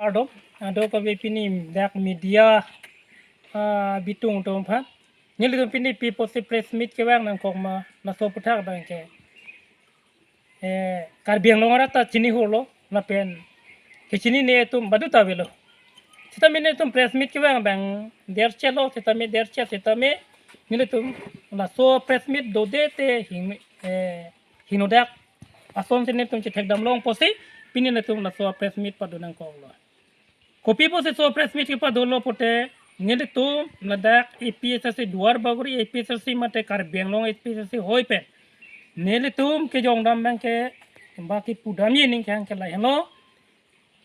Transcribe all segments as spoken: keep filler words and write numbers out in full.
Ado, ado kave pini dak media, ah, bitung atum aphan. Nelitum pini pi apotsi press meet kevang nangkok ma, laso aphuthak abang ke. Eh, Karbi Anglong arat ta chini holo, lapen kechinine atum badu ta avelo. Sitame nelitum press meet kevang abang derchelo, sitame derchel, sitame nelitum laso press meet dode te hing, eh, hingnodak asonsi nelitum chethekdam long pusi, pini nelitum laso press meet pado nangkoklo. Kopi pusi laso press meet kepadolo pute, nelitum ladak A P H L C Duar Bagori A P H L C mate Karbi Anglong A P H L C ahoi pen nelitum kejongdam abang ke, ba kepudamji aning kehang ke lahelo.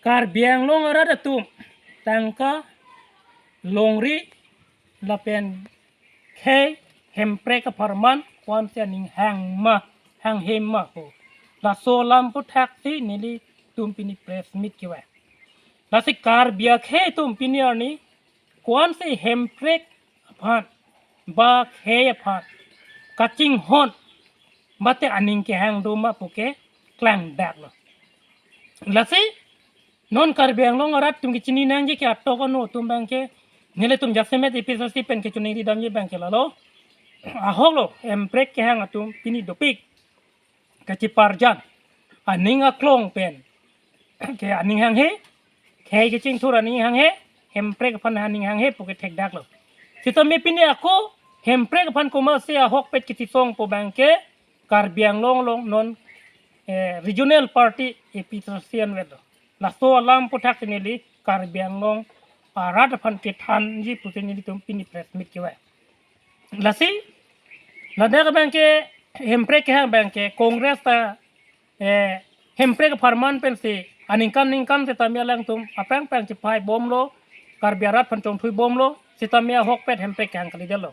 Karbi Anglong arat atum tangka, longri lapen khei, hemprek apharman ko-ansi aning hang ma, hanghe ma ho. Laso alam aphuthaksi nelitum pini press meet kevang. Lasi Karbi akhei atum pini arni ko-ansi hemprek aphan, ba khei aphan kachinghon, mate aning kehang do ma puke klangdaklo. Lasi non Karbi Anglong arat atum kechini nangji ke atok ano atum abang ke, nelitum jasemet A P H L C pen kechoningridamji abang ke lalo. Ahoklo, hemprek kehang atum pini dopik kacheparjan, aning aklong pen ke aning hanghe, khei kachingthur aning hanghe, hemprek aphan aning hanghe puke thekdaklo. Sitame pini ako hemprek aphan komatsi ahokpet kachesongpo abang ke Karbi Anglong along non, eh, regional party A P H L C anvetlo. Laso alam aphuthaksi neli Karbi Anglong arat aphan kethanji pusi nelitum pini press meet kevang. Lasi ladak abang ke hemprek kehang abang ke Congress ta, eh, hemprek apharman pensi aningkan ningkan sitame alangtum aphrang aphrang chepahaibomlo, Karbi arat aphan chongthuibomlo, sitame ahokpet hemprek kehang kalidetlo.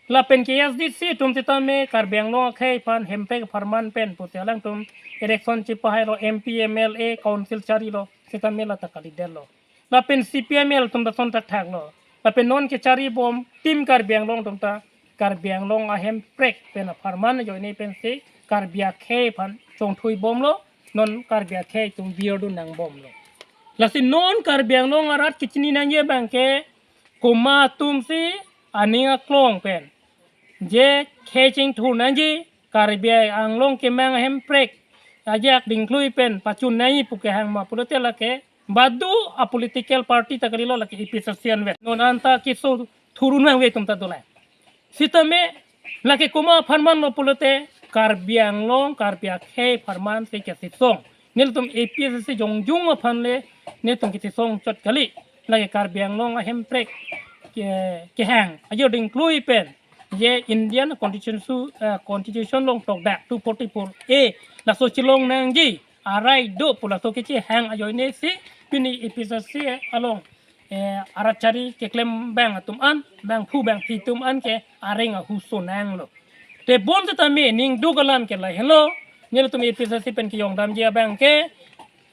Lapen K S D C atum sitame Karbi Anglong akhei aphan hemprek apharman pen pusi alangtum election chepahailo, M P, M L A, council charilo, sitame lata kalidetlo. Lapen C P M L atum ta ason thakthaklo. Lapen non kecharibom Team Karbi Anglong atum ta Karbi Anglong ahemprek pen apharman ajoine pensi Karbi akhei aphan chongthuibomlo, non Karbi akhei atum virdun nangbomlo. Lasi non Karbi Anglong arat kechini nangji abang ke komat atumsi aning aklong pen je khei chingthur nangji, Karbi Anglong kemang ahemprek ajak dingklui pen pachun nangji puke hang ma pulote lake badu a political party ta kalilo, lake A P H L C anvet. Non anta keso thurun nangve atum ta dolang. Sitame lake komat apharmanlo pulote Karbi Anglong, Karbi akhei apharmansi kachesong. Nelitum A P H L C jongjung aphan le nelitum kachesong chot kali. Lake Karbi Anglong ahemprek ke, kehang ajo dingklui pen je Indian Constitution, eh, Constitution along tokdak two forty-four A laso chelong nangji arai do pu laso kechehang ajoinesi pini A P H L C along, eh, arat chari keklem abang atum an, bangphu bangphi atum an ke areng ahuso nanglo. Te bonsitame ningduk alam ke lahelo, nelitum A P H L C pen kejongdamji abang ke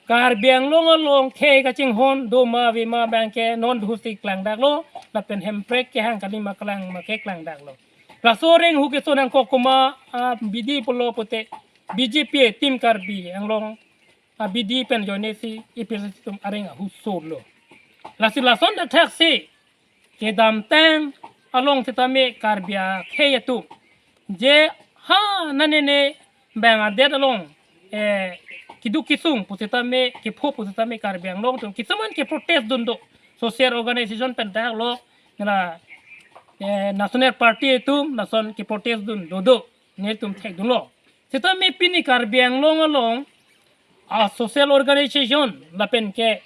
Karbi Anglong along khei kachinghon do ma ave ma abang ke non duhusi klangdaklo, lapen hemprek kehang kali ma klang ma ke klangdaklo. Laso areng ahu keso nangkok komat, ah, bidi pulo pute B J P Team Karbi Anglong abidi pen ajoinesi A P H L C atum areng ahusolo. Lasi lason thakthaksi kedamtang along sitame Karbi akhei atum je ha nanene bang adet along, eh, keduk kesung pusitame, kepho pusitame Karbi Anglong atum kisuman keprotest dun do. Social organization pen thaklo, nela, eh, National Party atum lason keprotest dun dodo, nelitum thekdunlo. Sitame pini Karbi Anglong along a social organization lapen ke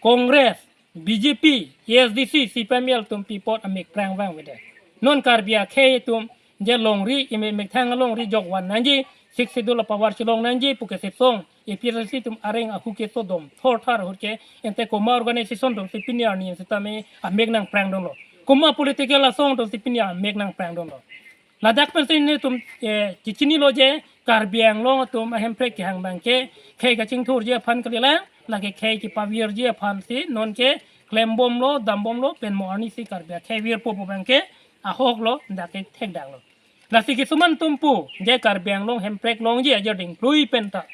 Congress, B J P, A S D C, C P I M L atum pi apot amek prang vangvedet. Non Karbi akhei atum je longri, ime methang alongri jokvan nangji, Sixth Schedule apower chelong nangji puke sipsong A P H L C atum areng ahu keso dom thorthar ahut ke, ante komat organization atumsi pini arni sitame amek nangprangdunlo. Komat political asong atumsi pini amek nangprangdunlo. Ladak pensi nelitum, eh, chechinilo je Karbi Anglong atum ahemprek kehang abang ke khei kachingthurji aphan kalilang, lake khei kepavirji aphansi non ke klembomlo, dambomlo, pen mo arnisi Karbi akhei virpo pu abang ke ahoklo, dak ke thekdaklo. Lasi kisuman atum pu je Karbi Anglong hemprek longji ajo dingklui pen ta,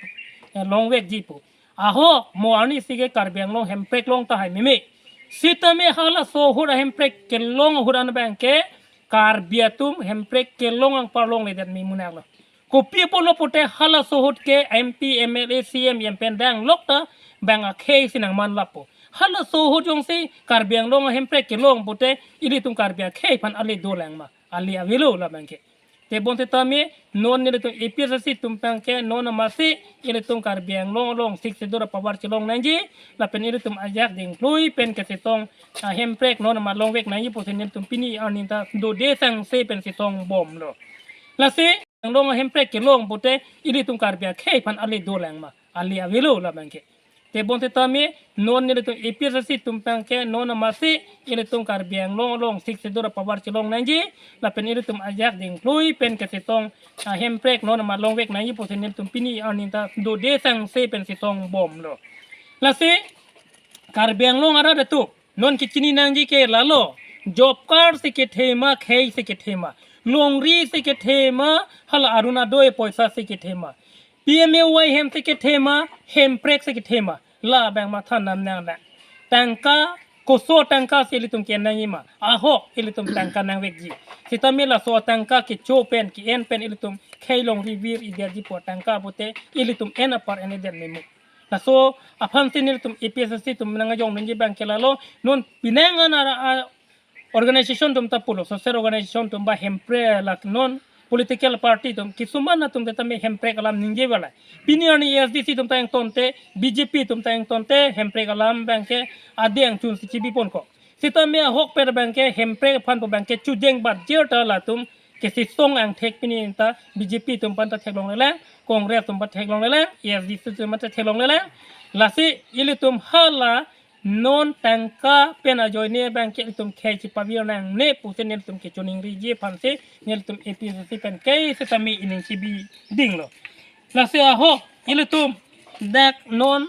eh, longvekji pu. Ahok mo arnisi ke Karbi Anglong hemprek long tahai meme. Sitame halaso ahut ahemprek kelong ahut an abang ke Karbi atum hemprek kelong angparlong ledet me munak lo. Kopi apotlo pute halaso ahut ke M P, M L A, C M, M P pen dang lok ta bang akhei si nangman lapo. Halaso ahut jongsi Karbi Anglong ahemprek kelong pute ilitum Karbi akhei aphan ale dolang ma, ale avelo labang ke. Tebon setame non nelitum A P H L C atum abang ke non amatsi ilitum Karbi Anglong along Sixth Schedule apower chelong nangji, lapen ilitum ajak dingklui pen kachetong ahemprek non amat longvek nangji pusi nelitum pini arni ta dode sangse pen chetong bomlo. Lasi Anglong ahemprek kelong pute ilitum Karbi akhei aphan ale dolang ma, ale avelo labang ke. Tebon setame non nelitum A P H L C atum abang ke non amatsi ilitum Karbi Anglong along Sixth Schedule apower chelong nangji, lapen ilitum ajak dingklui pen kachetong ahemprek non amat longvek nangji pusi nelitum pini arni ta dode sangse pen chetong bomlo. Lasi Karbi Anglong arat atum non kechini nangji ke lalo, job card si kethe ma, khei si kethe ma, longri si kethe ma, hala Orunodoi poisa si kethe ma, P M A Y hem si kethe ma, hemprek si kethe ma, labang matha nam nang nang. Tangka, koso tangka si ilitum ke-en nangji ma, ahok ilitum tangka nangvekji. Sitame laso tangka kecho pen, ke-en pen ilitum khei longri vir idetji pu tangka pute ilitum en apar en idet meme. Laso aphan si nelitum A P H L C atum nangkejong nangji abang ke lalo, non penang an ara, a, organization atum ta pulo, social organization atum ba hemprek lak non political party atum, kisuman atum setame hemprek alam ningje bala. Pini arni A S D C atum ta ingtonte, B J P atum ta ingtonte, hemprek alam abang ke adeng chun si chibi ponkok. Sitame ahok pen abang ke hemprek aphan pu abang ke chujeng bat jir ta latum kachetong angthek pini ta B J P atum aphan ta theklong lelang, Congress atum aphan theklong lelang, A S D C atum aphan ta theklong lelang. Lasi ilitum hala non tangka pen ajoine abang ke ilitum khei chipavir nangne pusi nelitum kechoningriji aphan si nelitum A P H L C pen ke setame ining chibi dinglo. Lasi ahok ilitum dak non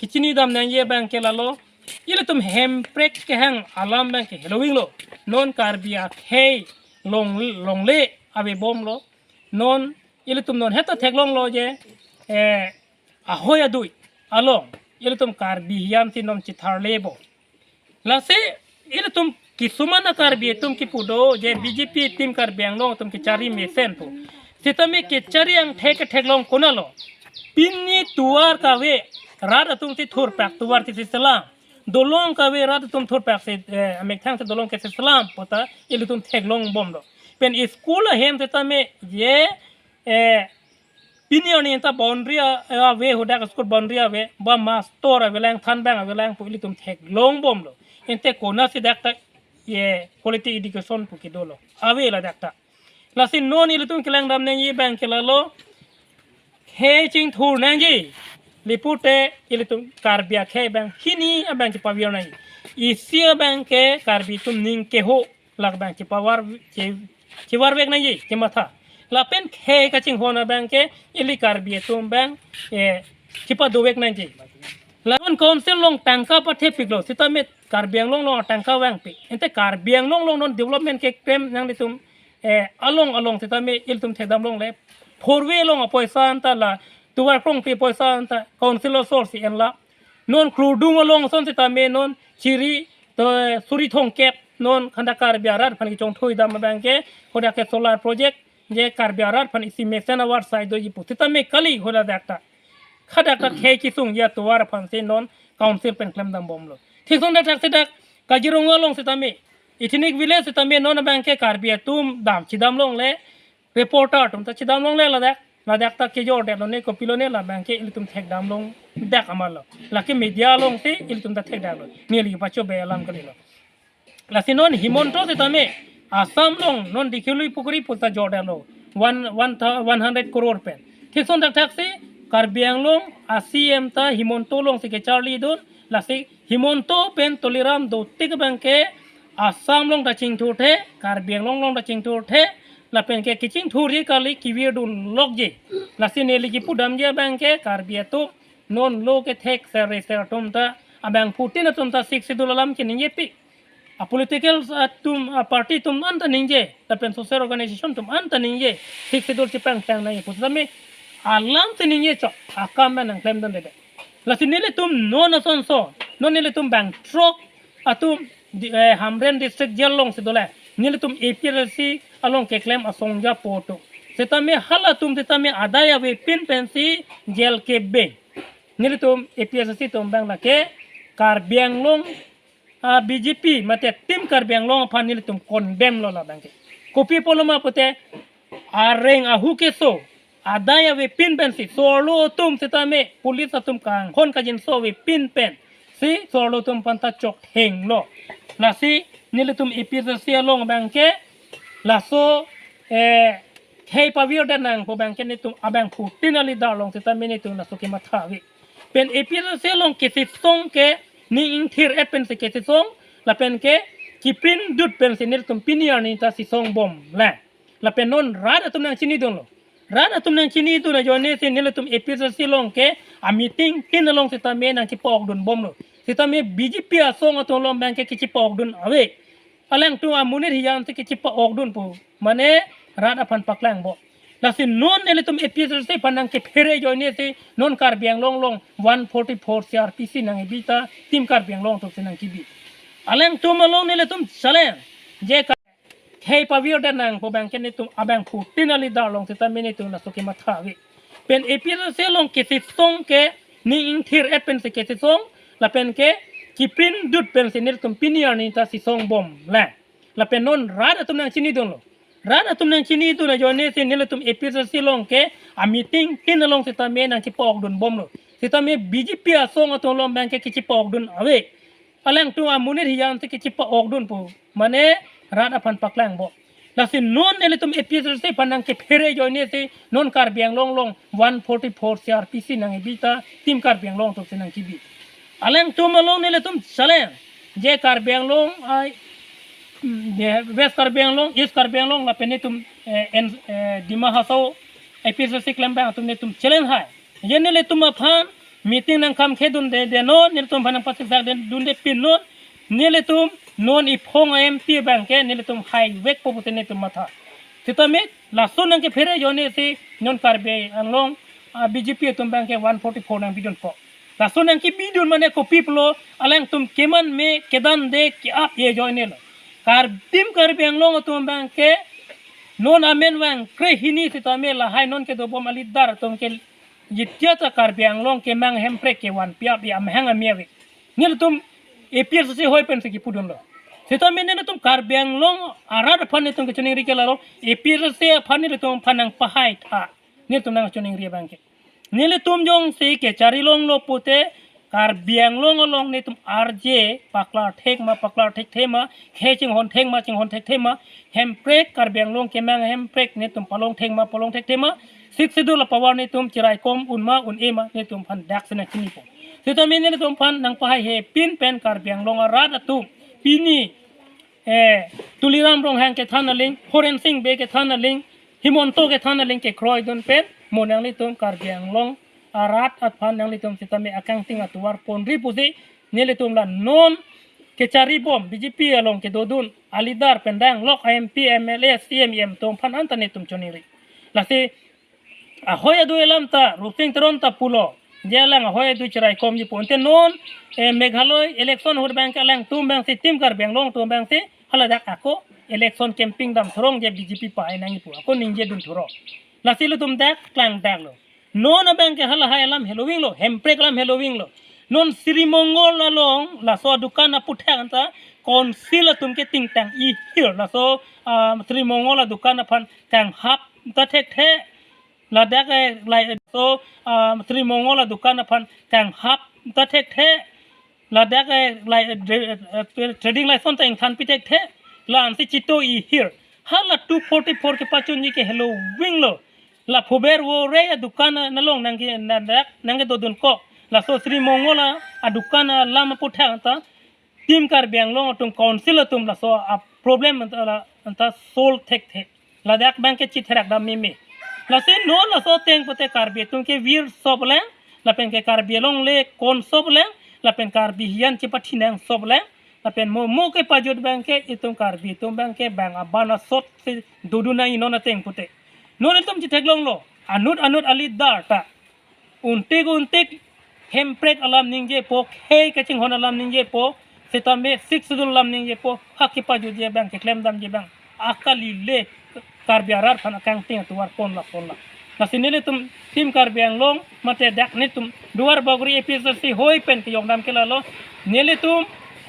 kechini dam nangji abang ke lalo, ilitum hemprek kehang alam abang ke heloving lo. Non Karbi akhei long, longle ave bomlo. Non ilitum non heta theklonglo je, eh, ahoi adui along ilitum Karbi hiam si non chitharle bo. Lasi ilitum kisuman a-Karbi atum kipu do je B J P team Karbi Anglong atum kechari mesen pu. Sitame kechari angthek ketheklong konatlo? Pini tovar kave rat atum si thurpak, tovar si selam. Dolong kave rat atum thurpak si, eh, amethang si dolong ke selam pu ta ilitum theklong bomlo. Pen school ahem setame je, eh, pini arni ta boundary a, ave, hadak school boundary ave, ba mastor avelang, thanbang avelang pu ilitum theklong bomlo. Ante konatsi dak ta, ye, quality education pu kedolo? Ave ladak ta. Lasi non ilitum kelang dam nangji abang ke lalo, khei chingthur nangji. Lapu te ilitum Karbi akhei abang hini abang chipavir nangji. Isi abang ke Karbi atum ning keho lak abang chipavar, chi, chivarvek nangji, chimatha. Lapen khei kachinghon abang ke ili Karbi atum abang, eh, chipadovek nangji. La non council along tangka pathepiklo, sitame Karbi Anglong along tangka vangpik. Ante Karbi Anglong along non development keklem nanglitum, eh, along along sitame ilitum thekdam longle. Four way along apoisa anta la, tovar krongpi apoisa anta council asor si enla. Non Kurdung along ason sitame non chiri to suri thomkep non khanda Karbi arat aphan kechongthui dam abang ke hadak ke solar project je Karbi arat aphan isi mesen avarsai doji pu. Sitame kali hadak ta. Hadak ta khei kesung ya tovar aphan si non council pen klemdam bomlo. Thik ason dak thak si dak Kaziranga along sitame, ethnic village sitame non abang ke Karbi atum dam chidam longle, reporter atum ta chidam longle ladak. Ladak ta kejor detlo ne kopilo ne, labang ke ilitum thekdam long dak amarlo. Lake media along si ilitum ta thekdamlo. Neli pacho be alam kalilo. Lasi non Himanta sitame Assam along non Dighali Pukhuri pu ta jor detlo. One, one thou-, one hundred crore pen. Thik ason dak thak si Karbi Anglong a-C M ta Himanta along si kecharlidun. Lasi Himanta pen Tuliram dotik abang ke Assam along ta chingthurthe, Karbi Anglong along ta chingthurthe, lapen ke kechingthurji kali kevirdun lokji. Lasi neli kipudamji abang ke Karbi atum non lo kethek ser reser atum ta, abangphutin atum ta Sixth Schedule alam keningjepi. A-political atum, a-party atum anta ningje, lapen social organization atum anta ningje, Sixth Schedule chipangthang nangji pu sitame alam si ningje chok, akam nangklemdunde. Lasi nelitum non asonso, non nelitum bang throk atum di, eh, Hamren district jail alongsi dolo. Nelitum A P H L C along keklem asong japo atum. Setame halatum setame adai avepin pensi jail kebe. Nelitum A P H L C atum bang lake Karbi Anglong, ah, B J P mate Team Karbi Anglong aphan nelitum condemn lo labang ke. Kopi pulo ma pute areng ahu keso adai avepin pensi so-arlo atum setame police atum kanghon kajinso avepin pensi so-arlo atum aphanta chok henglo. Lasi nelitum A P H L C along bang ke laso, eh, khei pavirdet nangpo bang ke nelitum abangphutin a-leader along setame nelitum laso kematha ave. Pen A P H L C along kesisong ke ning ingthir-et pensi kesisong, lapen ke kiprin dut pensi nelitum pini arni ta sisong bom lang. Lapen non rat atum nangchinidunlo. Rat atum nangchinidun ajoine si nelitum A P H L C along ke a-meeting tin along setame nangchipa-okdun bomlo. Setame B J P asong atum along bang ke kechipa-okdun ave. Alangtum amonit hiyan si kechipa-okdun pu. Mane rat aphan paklang bom. Lasi non nelitum A P H L C aphan nangkephere ajoine si non Karbi Anglong along one forty-four C R P C nang-ebi ta Team Karbi Anglong atum si nangkebi. Alangtum along nelitum challenge. Je ka khei pavirdet nangpo bang ke nelitum abangphutin a-leader along setame nelitum laso kematha ave. Pen A P H L C along kesisong ke ning ingthir-et pensi kesisong, lapen ke kiprin dut pensi nelitum pini arni ta sisong bom lang. Lapen non rat atum nangchinidunlo. Rat atum nangchinidun ajoine si nelitum A P H L C along ke a-meeting tin along setame nangchipa-okdun bomlo. Setame B J P asong atum along bang ke kechipa-okdun ave. Alangtum amonit hiyan si kechipa-okdun pu. Mane rat aphan paklang bom. Lasi non nelitum A P H L C aphan nangkephere ajoine si non Karbi Anglong along one forty-four C R P C nang-ebi ta Team Karbi Anglong atum si nangkebi. Alangtum along nelitum challenge. Je Karbi Anglong ai, mm, je West Karbi Anglong, East Karbi Anglong lapen nelitum, eh, en, eh, Dima Hasao A P H L C klembang atum nelitum challenge hai. Je nelitum aphan meeting nangkam khedunde, de non, nelitum aphan nangpasisak de, dunde pin non, nelitum non iphong a-M P bang ke nelitum haivekpo pute nelitum matha. Setame laso nangkephere ajoine si non Karbi Anglong a-B J P atum bang ke one forty-four nangbidunpo. Laso nangkebidun mane kopi pulo alangtum keman me kedan de ke-ap ye ajoine lo. Kar-, Team Karbi Anglong atum bang ke non amen vang krehini setame lahai non kedobom a-leader atum ke jitia ta Karbi Anglong kemang hemprek kevan piap ya amahang amia ave. Nelitum A P H L C hoi pensi kipudunlo. Setame nelitum Karbi Anglong arat aphan nelitum kachiningri ke lalo, A P H L C aphan nelitum aphan nangpahai tha. Nelitum nangchiningri bang ke. Nelitum jongsi kechari longlo pute Karbi Anglong along nelitum arje paklar thek ma paklar thekthe ma, khei chinghon thek ma chinghon thekthe ma, hemprek Karbi Anglong kemang hemprek nelitum palong thek ma palong thekthe ma, Sixth Schedule a-power nelitum chiraikom un ma un-e ma nelitum aphan daksi nangchinipo. Setame nelitum aphan nangpahai hepin pen Karbi Anglong arat atum pini, eh, Tuliram Ronghang kethan aling, Horensing Bey kethan aling, Himanta kethan aling kekroidun pen mo nanglitum Karbi Anglong arat aphan nanglitum setame akangting atovar ponri pusi nelitum la non kecharibom B J P along kedodun a-leader pen danglok a-M P, M L A, C E M, E M atum aphan anta nelitum choningri. Lasi ahoi adui alam ta Rupsing Teron ta pulo. Je alang ahoi adui chiraikomji pu. Ante non, eh, Meghalaya election ahut bang ke alangtum bang si Team Karbi Anglong atum bang si haladak ako election campaign dam thurong je B J P pahai nangji pu. Ako ningjedun thurong. Lasi ilitum dak klangdaklo. Non abang ke halahai alam helovinglo, hemprek alam helovinglo. Non Sri Mongol along laso adukan aputhak anta council atum ke tingtang ihir laso, ah, Sri Mongol adukan aphan kanghap ta thekthe. Ladak, eh, lai, so, ah, Sri Mongol adukan aphan kanghap ta thekthe. Ladak, eh, lai, eh, dre-, eh, trading license ta ingthanpi thekthe. La-ansi chito ihir. Hala two forty-four kepachunji ke helovinglo. La phuber vore adukan, ah, nalong nangke, na dak nangkedodun kok. Laso Sri Mongol adukan alam aputhak anta Team Karbi Anglong atum council atum laso a-problem anta la, anta solve thekthe. Ladak bang ke chitherak dam meme. Lasi non laso ateng pute Karbi atum ke vir sop lang, lapen ke Karbi alongle kon sop lang, lapen Karbi hiyan chepathinang sop lang, lapen mo mo kepajut bang ke itum Karbi atum bang ke bang aban asot si dodun nangji non ateng pute. Non itum chitheklonglo, anut anut a-leader ta untik untik hemprek alam ningjepo, khei kachinghon alam ningjepo, sitame Sixth Schedule alam ningjepo, hak kepajutji abang, keklemdamji abang akali le Karbi arat aphan akangting atovar ponla ponla. Lasi nelitum Team Karbi Anglong mate dak nelitum Duarbagori A P H L C hoi pen kejongdam ke lalo. Nelitum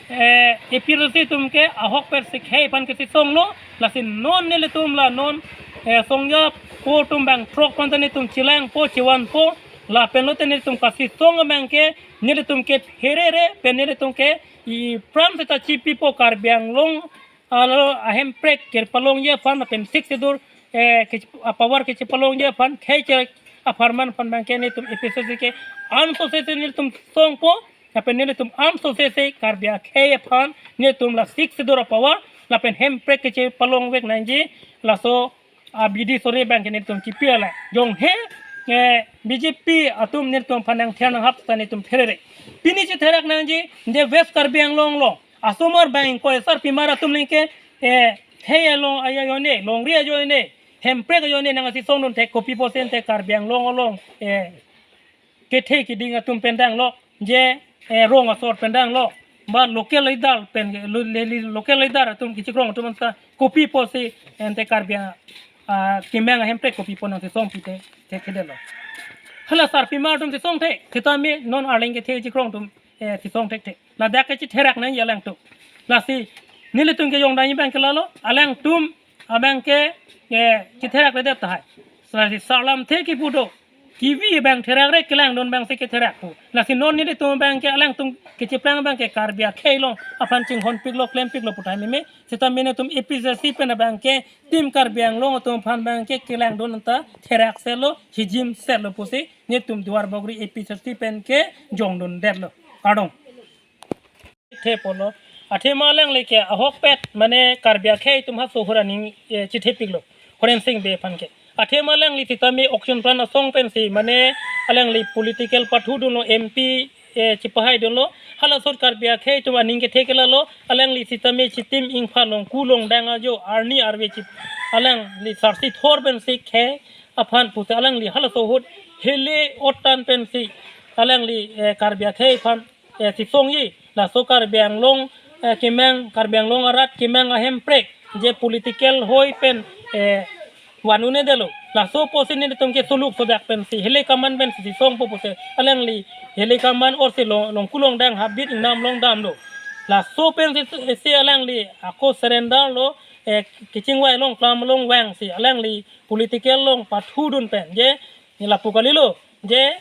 eh, A P H L C atum ke ahokpet si khei aphan kachesonglo. Lasi non nelitum la non eh, songjapo atum bang throk aphan ta nelitum chelangpo, chevanpo. Lapen lote nelitum kachesong abang ke nelitum ke pherere pen nelitum ke ipran seta chipipo, Karbi Anglong alo ahemprek kepalongji aphan lapen Sixth Schedule eh, ke, apower kechepalongji aphan, khei che apharman aphan abang ke nelitum A P H L C ke ansose si nelitum songpo. Lapen nelitum ansose si Karbi akhei aphan nelitum la Sixth Schedule apower lapen hemprek kechepalongvek nangji, laso abidi sore abang ke nelitum chipi ala. Jonghe eh, B J P atum nelitum aphan nangther nanghap ta nelitum pherere. Pini chetherak nangji, je West Karbi Anglong along asomar bang ingkoi sarpimar atum lengke eh, khei along ajoine, longri ajoine, hemprek ajoine nangkachesongdun thek, kopi pusi ante Karbi Anglong along eh, kethe keding atum pen danglo, je eh, rong asor pen danglo, ba local leader pen lo-, le-, le-, local leader atum kechekrong atum anta kopi pusi ante Karbi ah, kemang ahemprek kopi pu nangchesongpi thek, thekthedetlo. Hala sarpimar atum chesong thek, sitame non arleng kethe chekrong atum eh, chesong thekthe. Ladak ke chetherak nangji alangtum. Lasi nelitum kejongdamji abang ke lalo, alangtum abang ke eh, chetherakledet tahai. Lasi sarlamthe kipu do, kevi abang therakre, kelangdun abang si ketherak pu. Lasi non nelitum abang ke alangtum kecheplang abang ke Karbi akhei along aphan chinghonpiklo, klempiklo pu tahai meme. Sitame nelitum A P H L C pen abang ke Team Karbi Anglong atum aphan abang ke kelangdun anta therak selo, hijim selo pusi nelitum Duarbagori A P H L C pen kejongdundetlo. Kardom. Thepolo. Athema alangli ke ahokpet mane Karbi akhei atum haso ahut aning eh, chethepiklo, Horensing Bey aphan ke. Athema alangli sitame auction plan asong pensi mane alangli political pathudunlo, M P eh, chepahaidunlo. Halaso ahut Karbi akhei atum aning kethe ke lalo, alangli sitame chitim ingpha along kulong dang ajo arni arve chip, alangli sarsi thor pensi khei aphan pusi alangli halaso ahut hele otan pensi alangli eh, Karbi akhei aphan eh, chesongji. Laso Karbi Anglong eh, kemang, Karbi Anglong arat kemang ahemprek je political hoi pen eh, van un-edetlo. Laso pusi nelitum ke suluk sodak pensi, hele kaman pensi chesongpo pusi alangli hele kaman orsi long, long kulong dang habit ingnam long damlo. Laso pensi si alangli ako surrender lo, eh, kechingvai along, klam along vangsi alangli political along pathudun pen je, ni lapu kalilo, je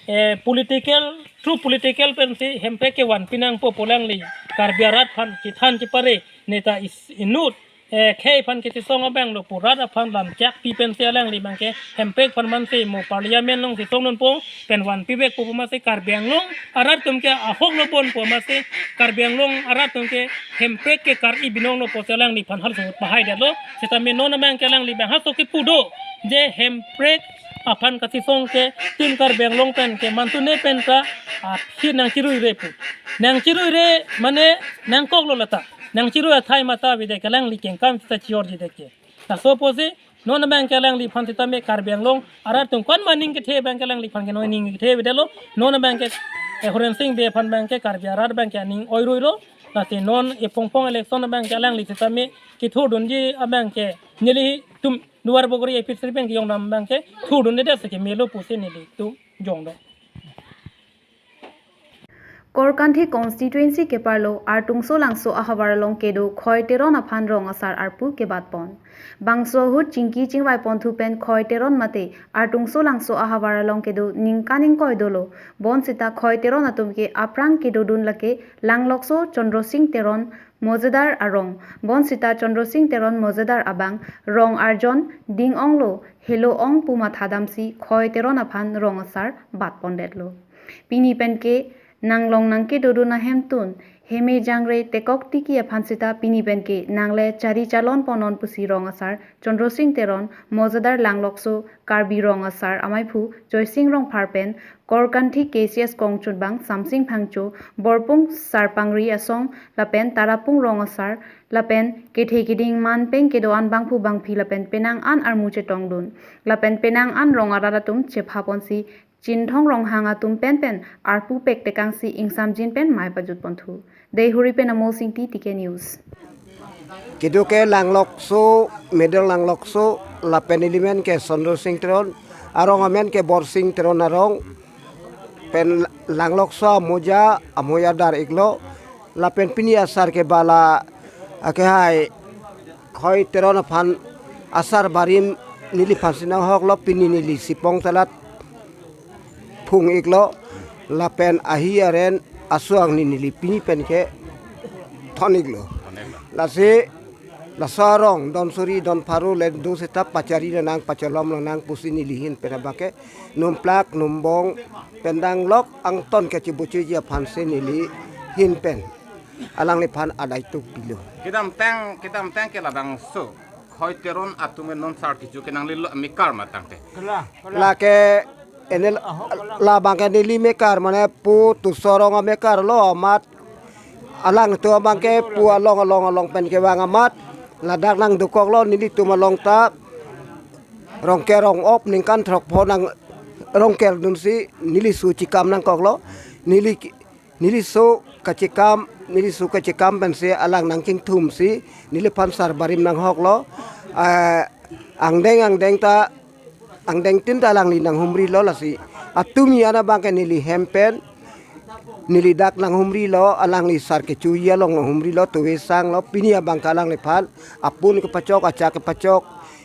eh, political, through political pensi hemprek kevanpi nangpo pu alangli Karbi arat aphan chethan chepare, neta is inut eh, khei aphan kachesong abanglo pu rat aphan lamchakpi pensi alangli abang ke hemprek aphan mansi mo parliament along chesongdunpo pen vanpivekpo pu masi Karbi Anglong arat atum ke ahoklo ponpo masi Karbi Anglong arat atum ke hemprek ke kar-i binonglo pusi alangliphan halaso ahut pahaidetlo. Sitame non abang ke alangli abang halaso kipu do, je hemprek aphan kachesong ke Team Karbi Anglong pen ke mantune pen ta aphi nangchiruire pu. Nangchiruire mane nangkoklo lata. Nangchirui athai mata avedet ke alangli kengkam sita chiorjidet ke. Laso pusi non abang ke alangliphan sitame Karbi Anglong arat atum kon ma aning kethe abang ke alangliphan ke non aning kethe avedetlo. Non abang ke eh, Horensing Bey aphan abang ke Karbi arat abang ke aning oiruilo. Lasi non ephongphong election abang ke alangli sitame kethurdunji abang ke nelitum Duarbagori A P H L C pen kejongdam abang ke thurdundedet si kemelo pusi nelitum jongdam. Korkanthi constituency keparlo Artungso Langso ahavar along kedo Khoi Teron aphan rong asar arpu kebatpon. Bangso ahut chingki chingvai ponthu pen Khoi Teron mate Artungso Langso ahavar along kedo ningkan ingkoi dolo. Bonsita Khoi Teron atum ke aphrang kedodun lake Langlokso Chandra Sing Teron, Mojadar arong. Bonsita Chandra Sing Teron Mojadar abang rong arjon ding-onglo, helo-ong pu mathadamsi Khoi Teron aphan rong asar batpondetlo. Pini pen ke nanglong nangkedodun ahemtun, heme jangre tekok tiki aphan sita pini pen ke nangle chari chalon ponnon pusi rong asar Chandra Sing Teron, Mojadar Langlokso Karbi rong asar amaiphu Joysing Rongphar pen Korkanthi K C S kongchunbang Samsing Phangcho, Borpung Sarpangri Asong lapen Tarapung rong asar lapen kethe keding manpeng kedo-an bangphu bangphi lapen penang an armu chetongdun lapen penang an rong arat atum chephaponsi Chinthong Ronghang atum pen pen arpu pek tekangsi ingsamjin pen mei pajut ponthu. Deihori pen Amol Singti, T K News. Kedo ke Langlokso, Middle Langlokso, lapen neli men ke Sondor Sing Teron, arong amen ke Borsing Teron arong, pen Langlokso amoja, amoja dar iklo, lapen pini asar ke bala, ake hai, Khoi Teron aphan asar barim neliphan si nanghoklo, pini neli Sipong Talat phung iklo, lapen ahi aren aso angni neli pini pen ke thon iklo. Lasi laso arong donsuri donpharo le do seta pachari lonang, pacholom lonang pusi neli ahin pen abang ke numplak numbong pen danglok angton kechibuchuji aphan si neli ahin pen alangliphan adai tuk pilo. Kedamtang, kedamtang ke labangso Khoi Teron atum non sar kecho ke nanglelo amekar ma tangte. Lake ene labang ke neli mekar, mane pu Tusorong amekar lo amat, alangtum abang ke pu along along along pen kevang amat, ladak nangdukoklo nelitum along ta Rongker rong-op ningkan throkpho nang rongker dunsi neli su chekam nangkoklo. Neli, neli su kachekam, neli su kachekam pensi alang nangkingthumsi neliphan sar barim nanghoklo. Eh, angdeng angdeng ta, angdengtin ta alangli nanghumrilo lasi. Atumi ana abang ke neli hem pen, neli dak nanghumrilo, alangli sar kechoji along nanghumrilo, tove sanglo, pini abang ke alangliphan apun kepachok, achak kepachok,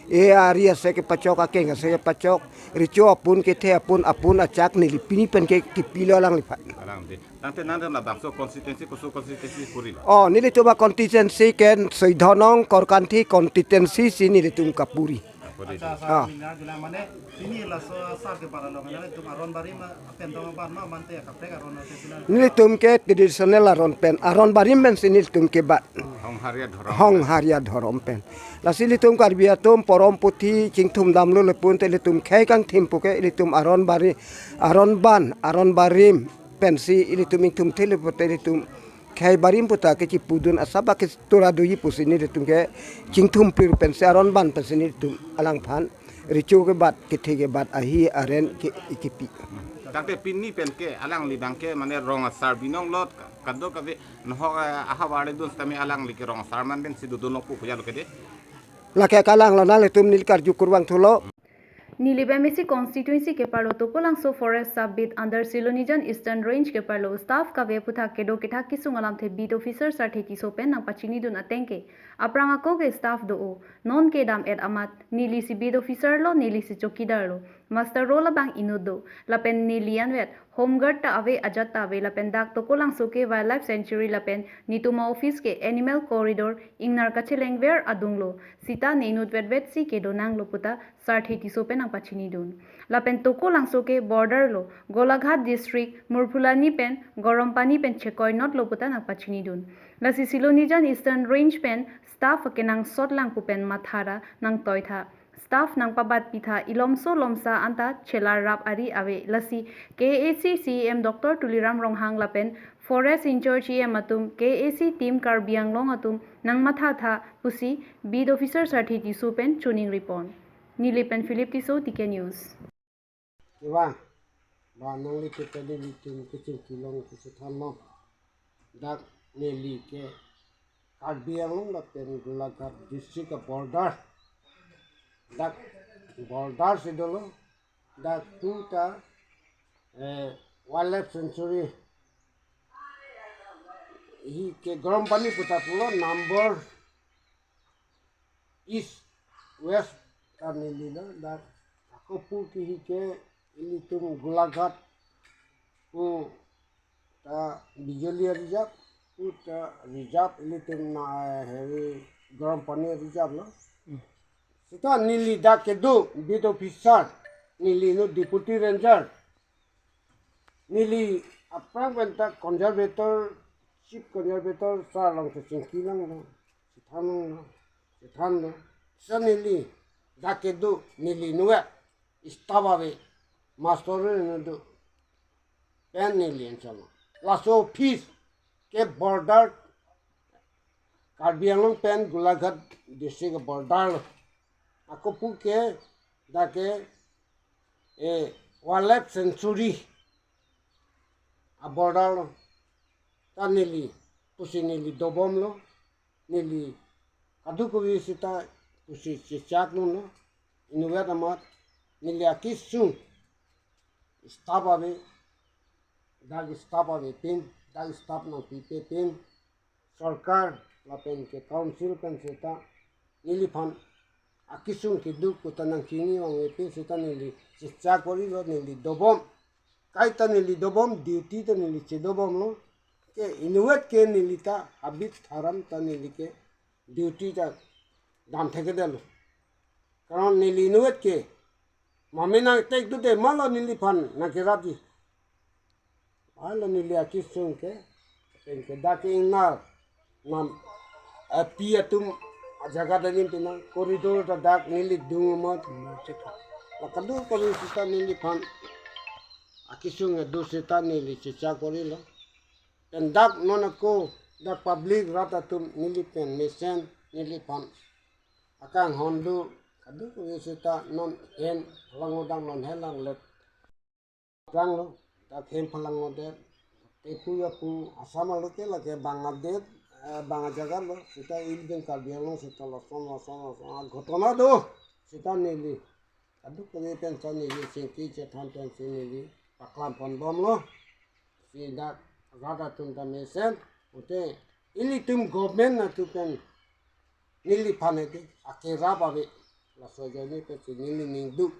e ari ase kepachok, akeng ase kepachok, recho apun kethe apun, apun achak neli pini pen ke kipilo alangliphan. Alang di. Tangte nangdam labangso constituency, koso constituency puri lo? Oh, nelitum a constituency ke Soidhanong Korkanthi constituency si nelitum kapuri. Kapuri. Acha, acha, ah. Mina jula mane, pini laso asar ke para lo, mane tum aron barim ma, pen dong aban ma, mante kaprek aron ase sila. Nelitum ke traditional aron pen, aron barim pensi nelitum kebat. Hong haria dhorom. Hong haria dhorom pen. Lasi ilitum Karbi atum porom puthi chingthum damlo lepun te ilitum khei kangthim puke ilitum aron bari, aron ban, aron barim pensi ilitum ingthum thele pute ilitum khei barim puta kechipudun asaba ke tura doji pusi nelitum ke chingthum plir pensi aron ban pensi nelitum alangphan recho kebat, kethe kebat, ahi aren ke ikipi. Tangte pini pen ke alangli abang ke mane rong asar binong lot ka-, kadokave nohok, eh, ahavar le dun setame alangli ke rong asar man pensi dodun lo pu puja lo ke de. Lake kalang lo nanglitum neli karju kurvangthulo. Nilip M A C constituency keparlo Tokolangso Forest Sub Beat under Silonijan Eastern Range keparlo staff kave aputhak kedo kethak kesung alamthe beat officer Sarthe Tisso pen nangpachinidun ateng ke aphrang ako ke staff do-o, non kedam-et amat, neli si beat officer lo, neli si chowkidar lo, muster roll abang inut do, lapen neli anvet home guard ta ave, ajat ta ave, lapen dak Tokolangso ke wildlife sanctuary lapen netum a-office ke animal corridor, ingnar kachelengver adung lo, sita ne inut vetvet si kedo nanglo puta Sarthe Tisso pen nangpachinidun. Lapen Tokolangso ke border lo, Golaghat district, Murphulani pen Gorompani pen chekoinot lo puta nangpachinidun. Lasi Silonijan Eastern Range pen staff akenangsot lang pu pen mathara nangtoitha. Staff nangpabatpitha, ilomso lomsa anta chelar rap ari ave, lasi K A A C C E M Doctor Tuliram Ronghang lapen Forest in-charge E M atum, K A A C team Karbi Anglong atum nangmathatha pusi beat officer Sarthe Tisso pen choningripon. Nilip pen Philip Tisso, T K News. Kevang, ba nangli ke tadi litum kechingki long kechethan long. Dak neli ke Karbi Anglong lapen Golaghat district a-border. Dak border si dolo, dak tu ta, eh, wildlife sanctuary. Hi ke Gorompani puta pulo number east, west ta neli lo, dak ako pu ke hi ke ilitum Golaghat pu ta Bijoli reserve, pu ta reserve ilitum na, eh, heri Gorompani reserve lo. Sita neli dak kedo beat officer, neli no deputy ranger. Neli aphrang pen ta conservator, chief conservator sir along si chingki lang lo, chethan lang lo, chethan lo. Sa neli dak kedo neli nuwe staff ave, muster roll inut do, pen neli anchot lo. Laso office ke border, Karbi Anglong pen Golaghat district border lo. Ako pu ke dak ke, eh, wildlife sanctuary a-border lo. Ta neli pusi neli dobomlo, neli kadokave seta pusi chechakdunlo. Inutvet amat neli akesung staff ave, dak staff avepin, dak staff nangpipepin, sorkar lapen ke council pen seta neliphan akesung keduk kuta nangchini vangvepin seta neli chechak korilo, neli dobom. Kaita neli dobom, duty ta neli chedobomlo. Ke inutvet ke neli ta habit tharam ta neli ke duty ta dam thekthedetlo. Karon neli inutvet ke mame nangtekdunde, malo neliphan nangkerapji. Alo neli akesung ke, pen ke dak ke ingnar nam api atum ajaga dalim pinang corridor ta dak neli dung amat. La kadokave seta neliphan akesung kedo seta neli chechak korilo. Pen dak non ako dak public rat atum neli pen mesen neliphan akanghon do, kadokave seta non hem phalang odang, non helang let. Langlo, dak hem phalang odet. Tepu yapu Assam arlo ke lake bang adet, eh, bang ajaga lo, seta ili pen Karbi Anglong seta lason, lason, lason, a ghotona do, seta neli kadokave pen ta neli chingki chethan pensi neli paklam ponbomlo. Si dak rat atum ta mesen, pute ilitum government atum pen neliphan edi akerap ave, laso ajoine pensi neli ning duk.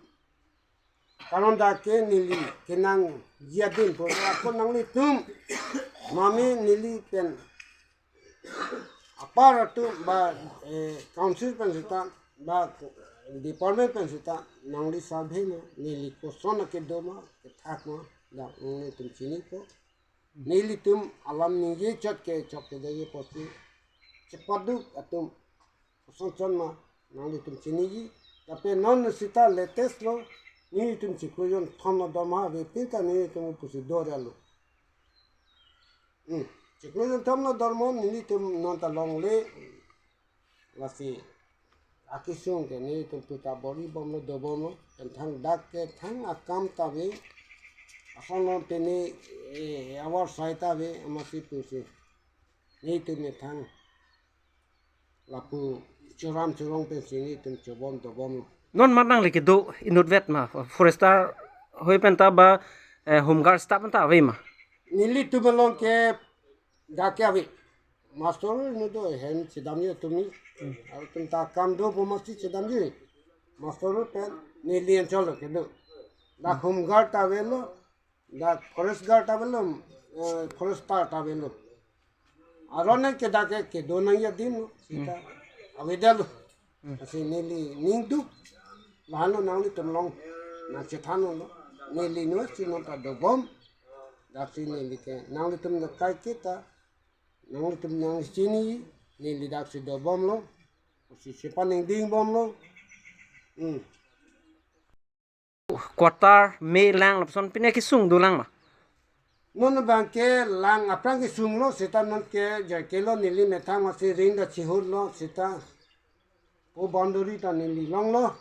Karon dak ke neli kenangji adim pu ako nanglitum mame neli pen apar atum ba, eh, council pen seta ba department pen seta nangli survey na, neli koson akedo ma, kethak ma, dak nanglitum chinipo. Nelitum alam ningje chot ke chok ke dei apotsi chepaduk atum koson chot ma nanglitum chiniji. Lapen non seta latest lo, nelitum chiklo jonthom adorma avepin ta nelitum pusi dorelo. Hmm. Chiklo jonthom adorma nelitum non ta longle. Lasi akesung ke nelitum puta bor-ibomlo, dobomlo, pen thang dak ke thang akam ta ave, ason non pene, eh, awar sai ta ave, amatsi pusi nelitum methang lapu choram chorong pensi nelitum chobom dobomlo. Non mat nangli kedo inutvet ma, forester hoi pen ta ba, eh, home guard staff pen ta ave ma? Nelitum along ke dak ke ave. Master nu do hem chedamji atum ni. Hmm. Atum ta kam do pu masi chedamji. Master pen neli anchot lo kedo. Dak home guard ta avelo, dak forest guard ta avelo, eh, forester ta avelo. Aron ke dak ke kedo nangji adim lo, seta avedetlo. Hmm. Lasi neli ning duk, lahenlo nanglitum along nangchethanlo. Neli nu si non ta dobom. Daksi neli ke nanglitum nangkai kita, nanglitum nangchini, neli daksi dobomlo, si chepaningdingbomlo. Hmm. Quarter, me lang lapuson pine kesung dolang ma? Non abang ke lang aphrang kesunglo, seta non ke jai kelo, neli methang masi ring ta chihutlo, seta pu boundary ta neli longlo.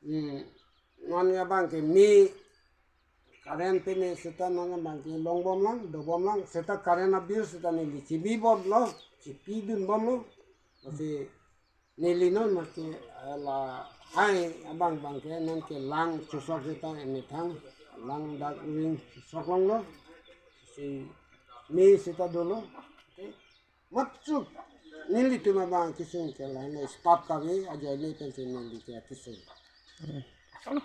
Hmm. Non abang ke me current pine seta non abang ke longbomlang, dobomlang, seta current a-bill seta neli chibibomlo, chibidunbomlo. Lasi neli non masi, eh, lahai abang abang ke non ke lang chosok seta methang lang dak ring chosok longlo. Si me seta dolo. Okay. Matsuk nelitum abang kesung ke lahenlo, staff ta ave, ajoine pensi neli ke kesung. Hmm.